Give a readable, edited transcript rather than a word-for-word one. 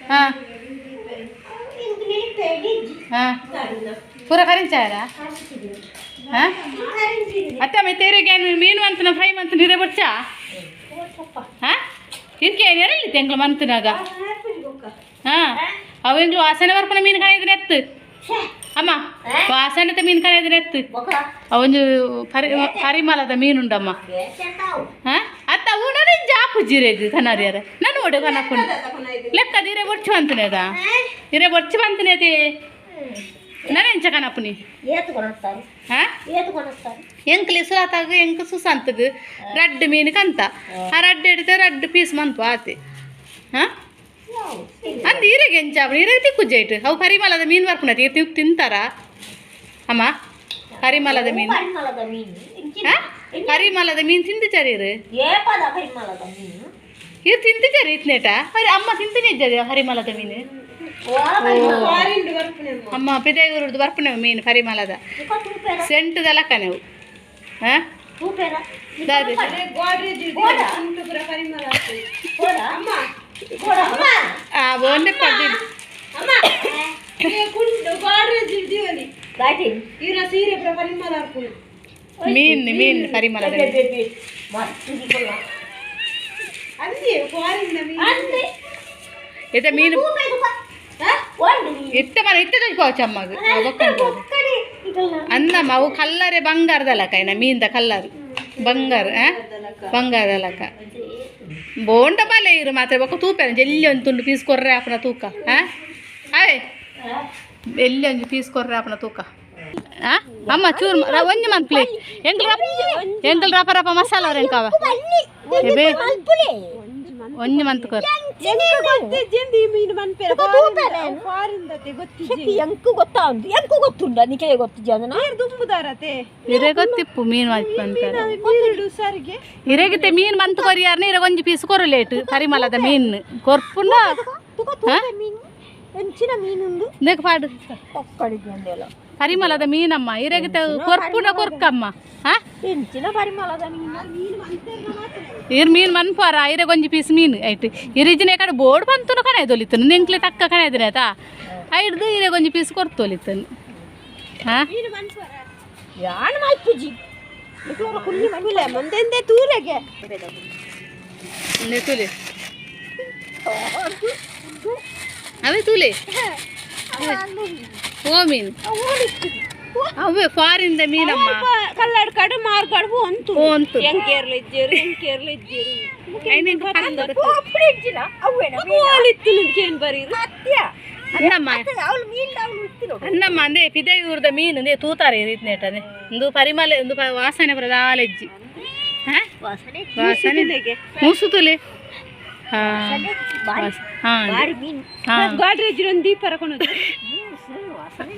ಹಾ ಹಾ ಪೂರ ಕರಿಂಚಾರ. ಹಾ, ಅತ್ತ ಮತ್ತೆ ಇರಿಗೆ ಮೀನು ಮಂತನ ಫ್ರೈ ಮಂತನ ಹಿರೇ ಬೊಚ್ಚಾ. ಹಾ, ಇದಕ್ಕೆ ಏನೇರಿಲ್ಲ ಎಂಗ್ಲ ಮಂತನಾಗ. ಹಾ, ಅವು ಎಂಗ್ಲು ವಾಸನೆ ಬರ್ಪುನ ಮೀನು ಕಾಯಿದ್ರೆ ಎತ್ತು ಅಮ್ಮ, ವಾಸನೆತ ಮೀನು ಕಾಯಿದ್ರೆ ಎತ್ತು. ಅವೊಂಜಿ ಪರಿ ಪರಿಮಳದ ಮೀನುಂಡಮ್ಮ. ಹಾ, ಅತ್ತ ಅವು ನಾನು ಜಾಪು ಜೀರೆಗ್ ಕನಾರಿಯರ ನಾನು ಒಡೆ ಕನಪುಂಡು ಲೆಕ್ಕ ಇರೆ ಬೊಚ್ಚು ಬಂತನೇದ, ಇರೆ ಬೊಚ್ಚು ಬಂತನೇತಿ ನಾನು ಎಂಚ ಕನಪುನಿ. ಹಾ, ಎಂಕ್ಲಿ ಸುರಾತಾಗ ಎಂಕ್ ಸುಸಂತಗ್ ರಡ್ಡ್ ಮೀನು ಕಂತ. ಆ ರಡ್ಡ್ ಹಿಡಿತ ರಡ್ಡ್ ಪೀಸ್ ಮಂತು ಆತಿ. ಹಾ, ಅಂದ್ ಈರೆಗೆ ಎಂಚ ಈರೆಗೆ ತಿಕ್ಕುಜ್ಜೈಟ್. ಅವು ಪರಿಮಳದ ಮೀನು ಬರ್ಪುನತಿ ತಿಂತಾರ ಅಮ್ಮ ಪರಿಮಳದ ಮೀನು? ಹಾ, ಪರಿಮಳದ ಮೀನು ತಿಂದಿಚಾರ ಇರು? ಇರು ತಿಂತಿಚಾರ ಇತ್ನೇಟ? ಅರೆ ಅಮ್ಮ, ತಿಂತೀನಿ ಇಜ್ಜದೆ ಪರಿಮಳದ ಮೀನು. ಅಮ್ಮ, ಪಿದೈಊರುದು ಬರ್ಪುನೆ ಮೀನು ಪರಿಮಳದ ಸೆಂಟು ದಲಕನೆವು. ಹಾ, ದಾದೆ? ಆ ಒಂದೇ ಪಡ್ಡಿ ಮೀನು, ಮೀನು ಪರಿಮಳದ. ಇತ್ತೆ ಮೀನು ಇತ್ತೆ ಮನ ಇತ್ತೆ ತೋಜ್ಪಾವಚ್ಚ ಅಮ್ಮಗ್ ಅಂದಮ್ಮ. ಅವು ಕಲ್ಲರೆ ಬಂಗಾರದಲಕ ಐನ ಮೀನ್ದ ಕಲ್ಲರ್ ಬಂಗಾರ ಬಂಗಾರದಲಕ. ಬೋಂಡ ಬಾಲೆ ಇರು ಮಾತ್ರ ಬೊಕ್ಕ ತೂಪೆ ಜಲ್ಲಿ ಒಂದು ತುಂಡು ಪೀಸ್ ಕೊರ್ರೆ ಆಪುನ ತೂಕ. ಹಾಂ, ಅವೇ ಎಲ್ಲಿ ಒಂಜಿ ಪೀಸ್ ಕೊರ್ರೆ ಆಪುನ ತೂಕ. ಆ ಅಮ್ಮ, ಚೂರು ಒಂಜಿ ಮನ್ಪ್ಲೆ. ಎಂಕಲ್ ಎಂಕಲ್ ರಪ ರಪ ಮಸಾಲ ಅವ್ರ ಎಬೆ ಒಂಜಿ ಮಂತ್ ಕೊರ್. ಎಂಕು ಗೊತ್ತಾ? ಎಂಕು ಗೊತ್ತುಂಡ? ನಿಕೆ ಗೊತ್ತಿದ್ಯಾ? ಇರೆ ಗೊತ್ತಿಪ್ಪು ಮೀನು ಅಂತಾರೆ. ಇರೆಗಿತ್ತೆ ಮೀನು ಮಂತ್ ಕೊರಿಯಾರ್ನ ಇರೆ ಒಂಜಿ ಪೀಸ್ ಕೊರು ಲೇಟ್ ಪರಿಮಳದ ಮೀನು ಕೊರ್ಪುಂಡ. ಮೀನು ಎಂಚಿನ ಮೀನುಂದು? ಇಂದಕ್ಕೆ ಪಾಡು. ಒಕ್ಕಡಿದ್ಯಂದೆಲ್ಲ. ಪರಿಮಳದ ಮೀನಮ್ಮ, ಇರೆಗಿತ್ತೆ ಕೊರ್ಪುಂಡ ಕೊರ್ಕಮ್ಮ. ಹಾ. ಎಂಚಿನ ಪರಿಮಳದ ಮೀನು? ಇರ್ ಮೀನು ಮನ್ಪಾರ ಇರೆ ಒಂಜಿ ಪೀಸ್ ಮೀನು ಐಟ್ ಇರಿಜಿನ ಕಡೆ ಬೋರ್ಡ್ ಬಂತುನು ಕಣೆ ದೊಲಿತನು ನಿಂಕ್ಲೆ ತಕ್ಕ ಕಣೆ ಇದ್ರೆ ಆಯ್ತಾ ಐಡ್ದು ಇರೆ ಒಂಜಿ ಪೀಸ್ ಕೊರ್ತೊಲಿತನು. ಹಾ. ಯಾನ್ ಮಲ್ಪುಜಿ ಕುಲ್ಲಿ ಮಲ್ಪುಲೆ ಮಂದೆಂದೆ ತೂಲೆಗೆ. ನೆ ತೂಲೆ, ಅವೇ ತೂಲೆ. ಓ ಮೀನು ಅವೇ ಫಾರಿನ್ the ಮೀನಮ್ಮ. ಕಲ್ಲಡ್ ಕಡು ಮಾರ್ಕಡು ಅಂತು. ಅಂತು. ಎಂಕೇರ್ಲ ಇಜ್ಜೇರು, ಎಂಕೇರ್ಲ ಇಜ್ಜೇರು. ಎಂಚಿನ ಅವೇನ? ಓಲಿತ್ತು ಕೇನ್ ಬರೀರು. ಅನ್ನಮ್ಮ. ಅವಳು ಮೀನು ಅವಳು ಇತ್ತಿರೋ. ಅನ್ನಮ್ಮ, ಅಂದೆ ಪಿದೈ ಊರ್ದ ಮೀನು ಅಂದೆ ತೂತಾರೆ ಇತ್ನೇಟನೆ. ಇಂದು ಪರಿಮಳ ಇಂದು ವಾಸನೆ ಬರದಾಲೆಜ್ಜಿ. ಹಾ. ವಾಸನೆ. ವಾಸನೆ ಮೂಸುತುಲೆ. ಹಾ ಹಾ. ಬಾರಿ ಮೀನು. ಹಾ. ಗಾಡ್ರೇಜ್ ಒಂದು ದೀಪ ರಕೊಂಡು. ವಾಸನೆ.